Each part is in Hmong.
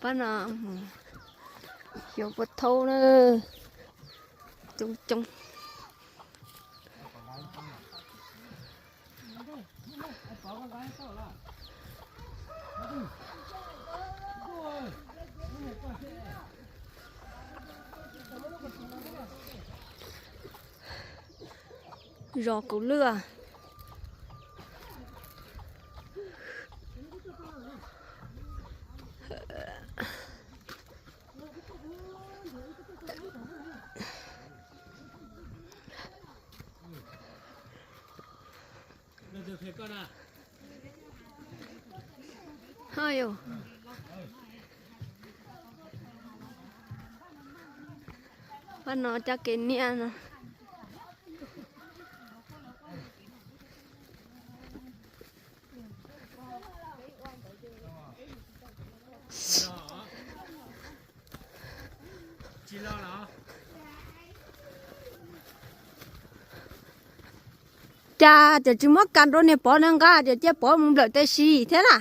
Pab no xyuas puag thaub na, coob coob. Zos Kaus Lwj. Pab no coj kev niaj no. Cas cov tsis muab kas rau niag Pov na, nqa cov cia Pov mus nplawm tej si thiab na.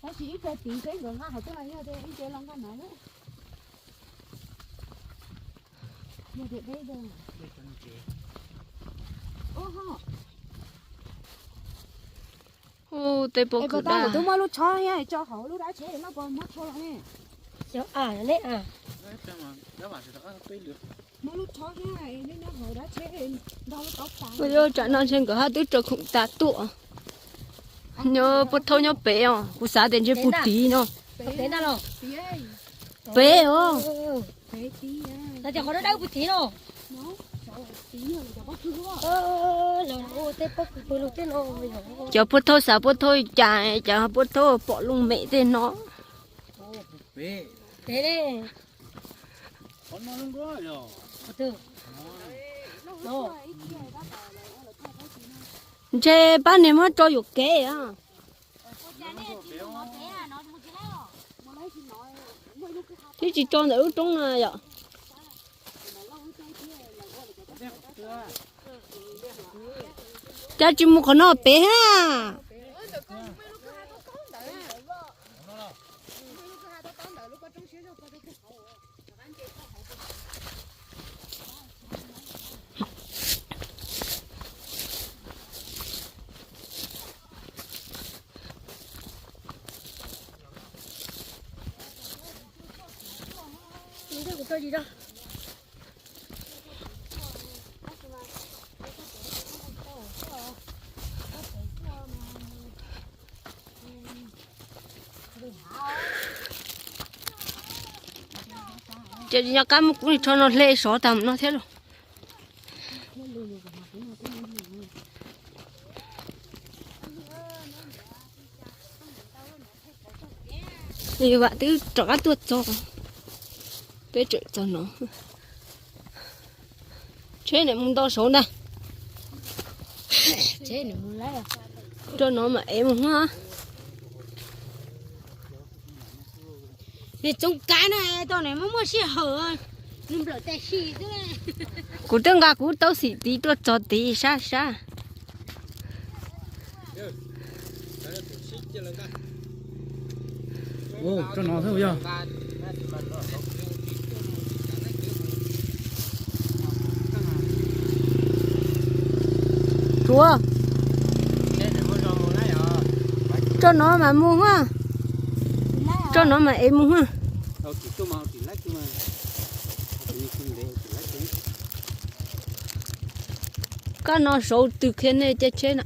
Tab sis ib txog tid peb nkawd nqa hauv tuaj los yog tias ib ce los nqa no na. Yog tias peb Ub, tej pob kws daj. Muab lub tshob thiab tso hauv lub dab tsheb no puas muab thau los ne? Muab lub tshob thiab nyob hauv dab tsheb, nrog lub taub tas. Ua yuav tsam no ntshe nkawd haj twb raws khoom tas tuaj. Nyob puag thaub nyob pem os, kuv xav tias ntshe puag tid no. Pem os. Cov puag thaub xav puag thaub cas, cov puag thaub pom looj mem tej no. Ntshe pab niag muab tso yuam kev os. Twb tsis tso ntawm lub roob no yom. Cas tsis mus qhov no pem thiab na? Ces nyob qab muab kuv rho no hle sov tas mus no thiab lauj. Vam twb rov qab tuaj txog, peb tseem txog no. Tsheb niam mus nto saud ntag. Rau no mam ev mus hab. Nws txoov kav no tau nws muaj muaj sij hawm, nws nplawm tes si xwb. Kuv twb nqa kuv taub xim tid tuaj txog tid sab sab. Rau no xwb yog. Ua, rau no mas mus ha. Rau no mas es mus ha. Koj no saud twg qhia nej caij tsheb na.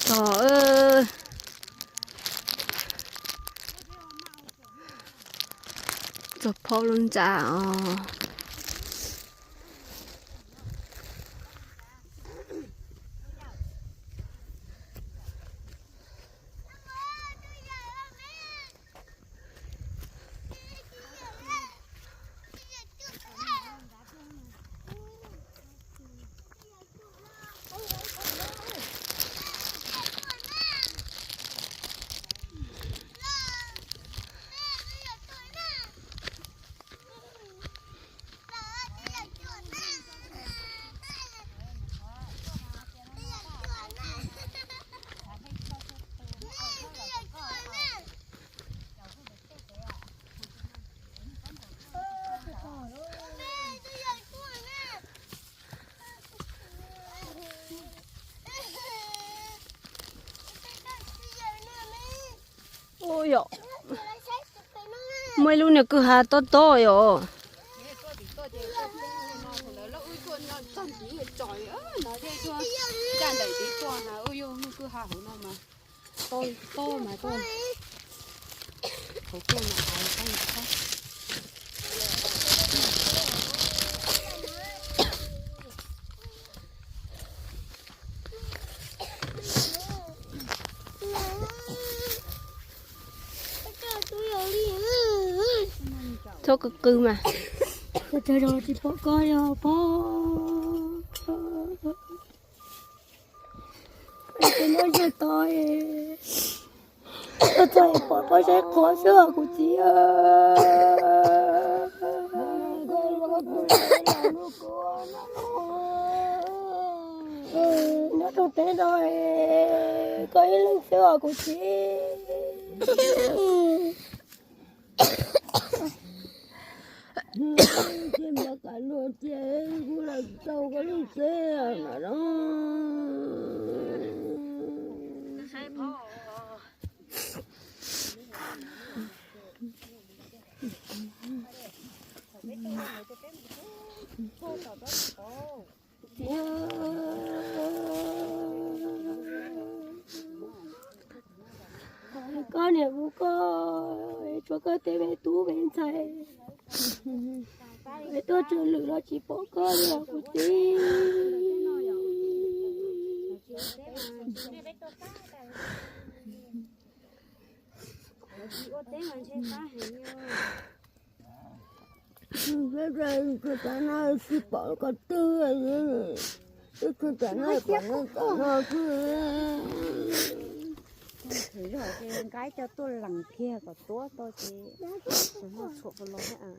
Tog, txog phau lub ntxa os. Ua yom, muaj ib lub niag kwj ha tob tob yom. Txhob qw qw mas. Tsis pom koj yog pog. Muab zej to, txog pom pob zeb qhuav xwb os kuv txiv. Nyob rau teb no koj ib leeg xwb os kuv txiv. Ces npaj kam luag ces kuv lam tau koj lub txeb no. Koj niam hu koj, tshuav koj tej me tub me ntxhais, es tuaj tsw lwm los tsis pom koj li os kuv txiv. Tus tam no tsis pom qhov twg, tus tam no pom tus tam no xwb. Nqaib coj tuaj lees kiag kom tuab tau ces tshuam los thiab.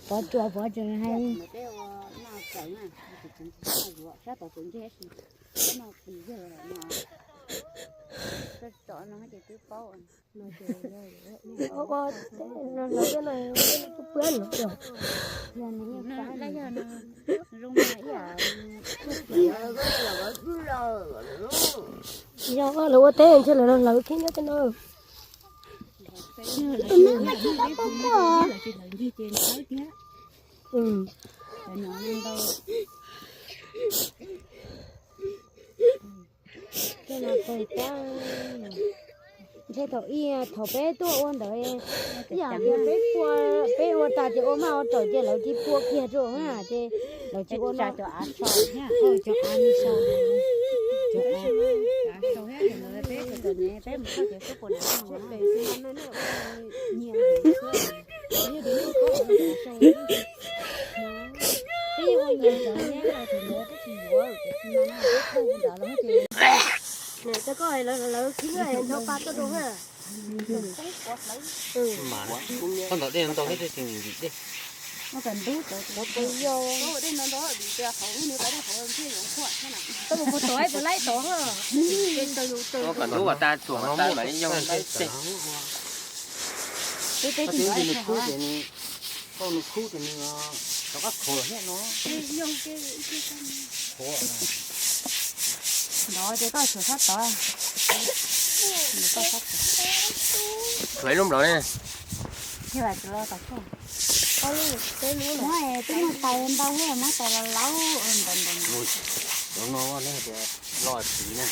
Pov ruam, pov ruam, pov ruam hais. Yog lawv ua teb ntshe lawv los hlawv thiab nyob tej no. Ntshe thaum ib, thaum peb tuaj ua ntawd, ib yam tias peb pua, peb ua tas ces ua maj ua raws ces lawv tsis pua kiag rau na ces lawv tsis ua no. Koj ntov dej ntau thiab tsis ntim dej. Koj kom ntub kom tas tsuam no muaj mam li yoo lawm xwb. Koj twb nti nws khub ces nws, koj nws khub ces nws rov qab khuav thiab no. Ntov ces koj tshuav sab tod. Tshuav ib lub nplov ne. Muab twb muab tais ntau thiab muab tais los laub ntawd ntawd. Cov no tias loj txiv na,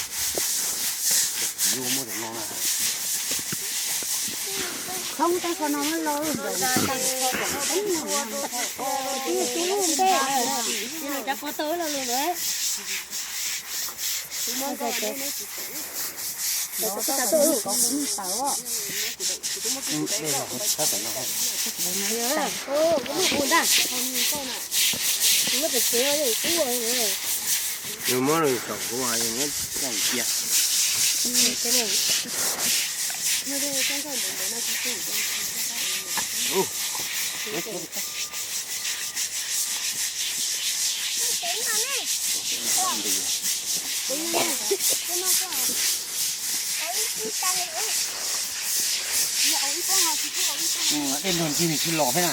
txiv muab cov no na. Khoob tej qhov no muab loj ntawd. Yus muab lus tsom kuv yus muab tsom cia. Dej nrog ntxig nws tsis los thiab na.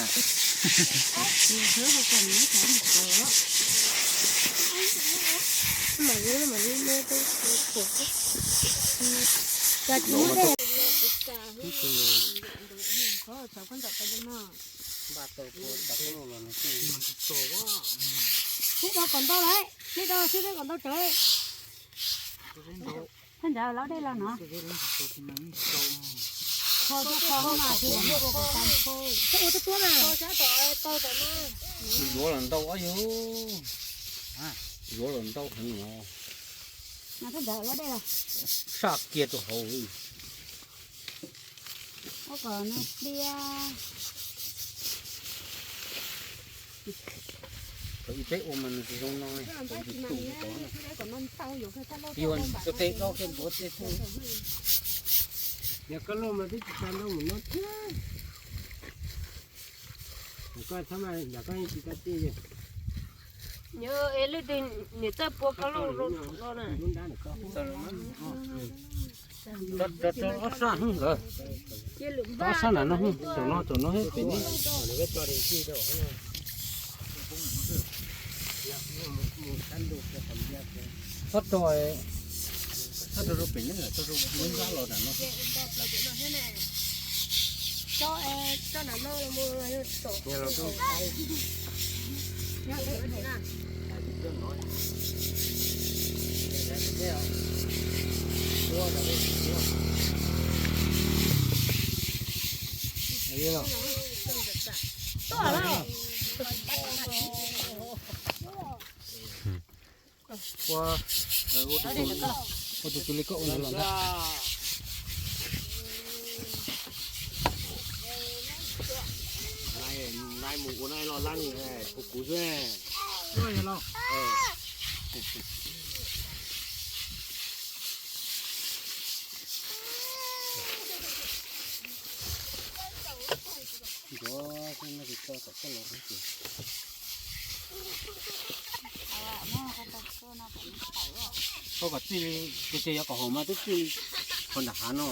Sib tau kom ntau lawm, sib tau sib tau kom ntau tsawv. Thaj ntawd laub dej los no. Kho kho kho mas tus muaj ua kho tau. Tsis ua tuab tuab mas. Tsis yuav los ntau ob yug. Yuav los ntau heev no. Mas thaj ntawd laub dej los. Saj kiag rau hauv. Ua kom nws dias. Thaum ub peb ua mas nws tsis zoo no ne, thaum ub tsis tu tod na. Yog tus tes dob kiag ntuav tej xwb. Yog koj loj mas twb tsis tsa nrau mus no thiab. Koj txhob mas yog koj yeej tsis tsa tej. Nyob es leej twg niam txawj pua koj loj no na. Rau ob sab hnub ntawd, ob sab nram no hnub, saum no saum no pem no. Txhob rau, txhob rau rau pem no, rau rau lub nrab los nram no. Ua, ua tus tus li koj ua ntawd los ntag. Nai mus ua nai los laj kuv kuv xwb. Koj kom txij li, kuv tias yuav kom haum mas twb txij li qhov nram hav no.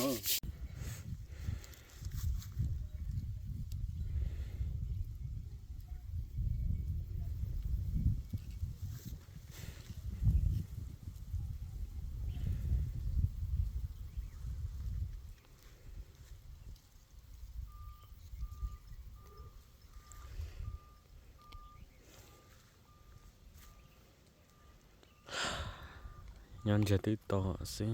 Nyob ntsiag twb to xwb.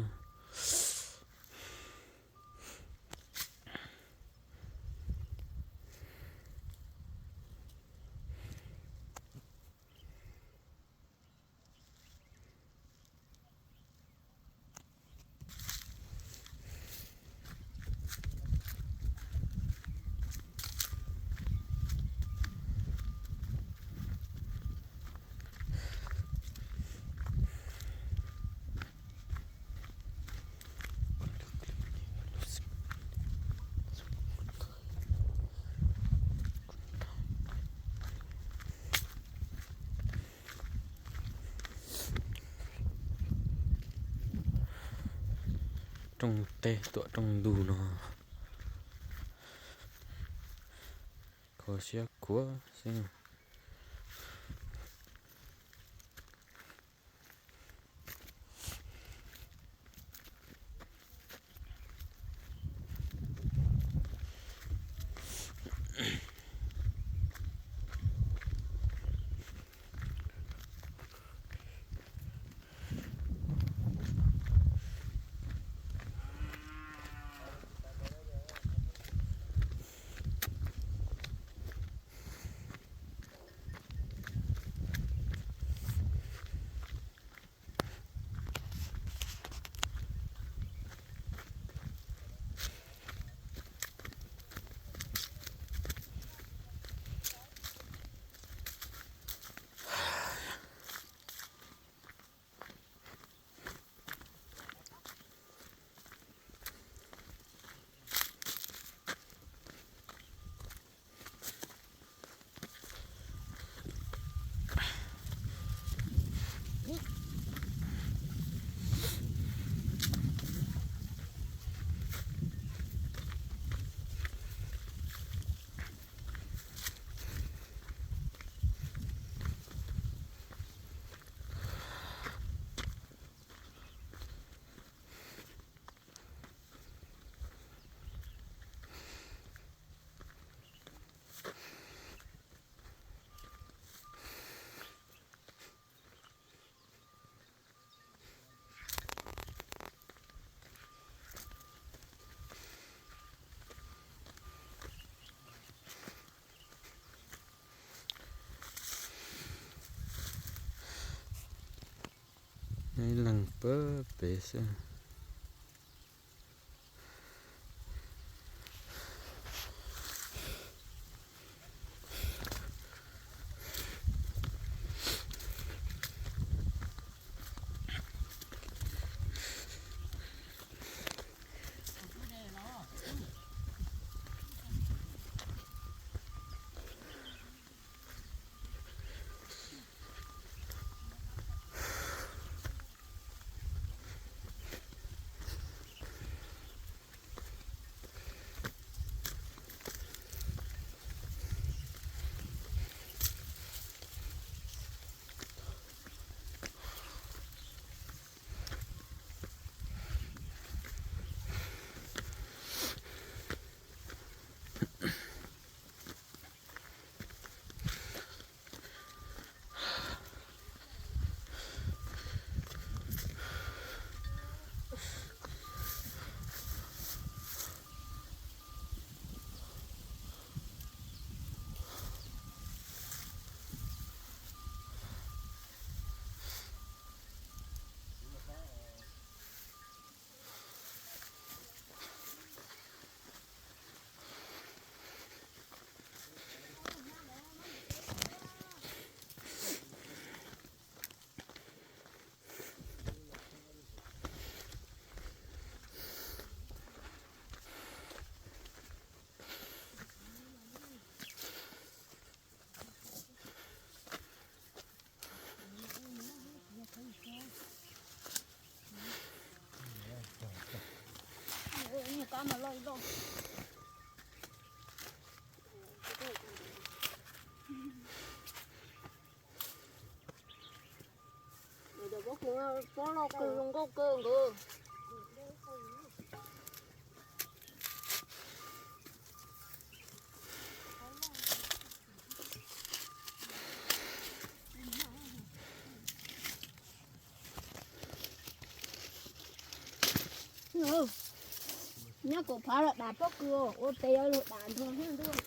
rooj teb tuam rooj ntug no, kho siab khuav xwb. Ib leeg pab pem xwb. Pob loj kawg, zoo nkauj kawg nkaus. Nyob kaum phav los dam pob kws, ua tes yuav luag dam nrog thiab ntuj.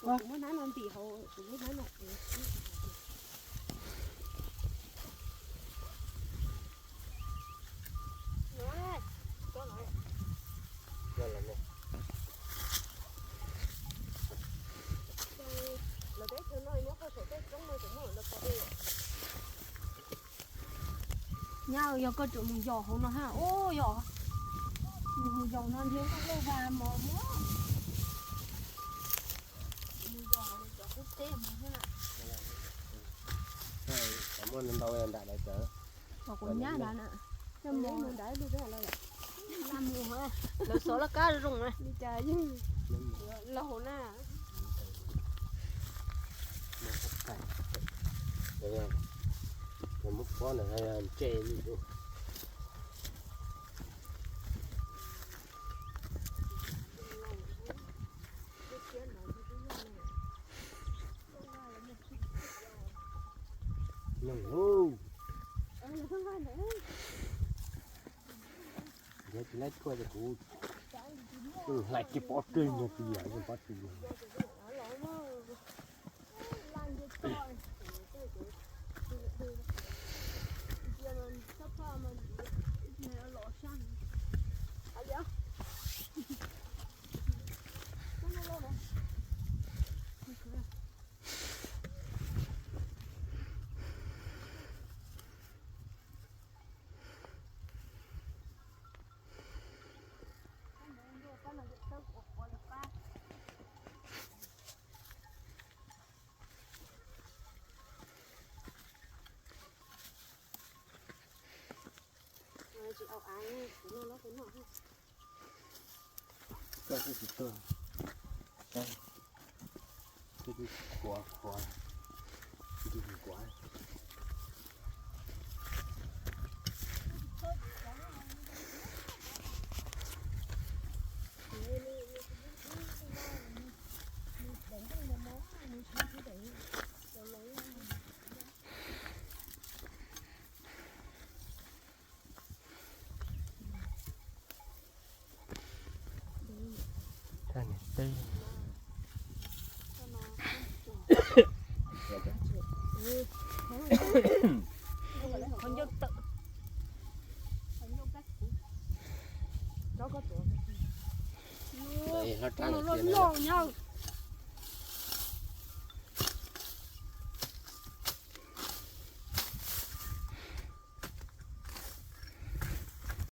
Kuv muab hnab no ntim hauv, kuv muab hnab no. Lawv teb chaws no nyob qhov saum tej roob no kuv muab lawv ko. Nyab, yog koj tseem mus yos hauv no ha, ub yos, mus yos no nrhiav koj lej vas mos muab. Mus yos hauv cov qub teb mus thiab na. Muaj ntau nram daim tawv. Kom kuv nyab nrad na. Coj mus nrad ib lub, lawv xov laj kab zoo na. Li cas yeej laug na. Muab pob ntawm no ntse li. Nws, yog tsis laib tshuaj ces kuv hlais kiag pob tseg no tias yog pob tseg. Tsis au av, kuv noj los kuv noj. Koj kuj tsis tuag. Qhuav qhuav, nti nkuav. Thaj niam teb. Qhov ncauj tawm. Loj loj nyob.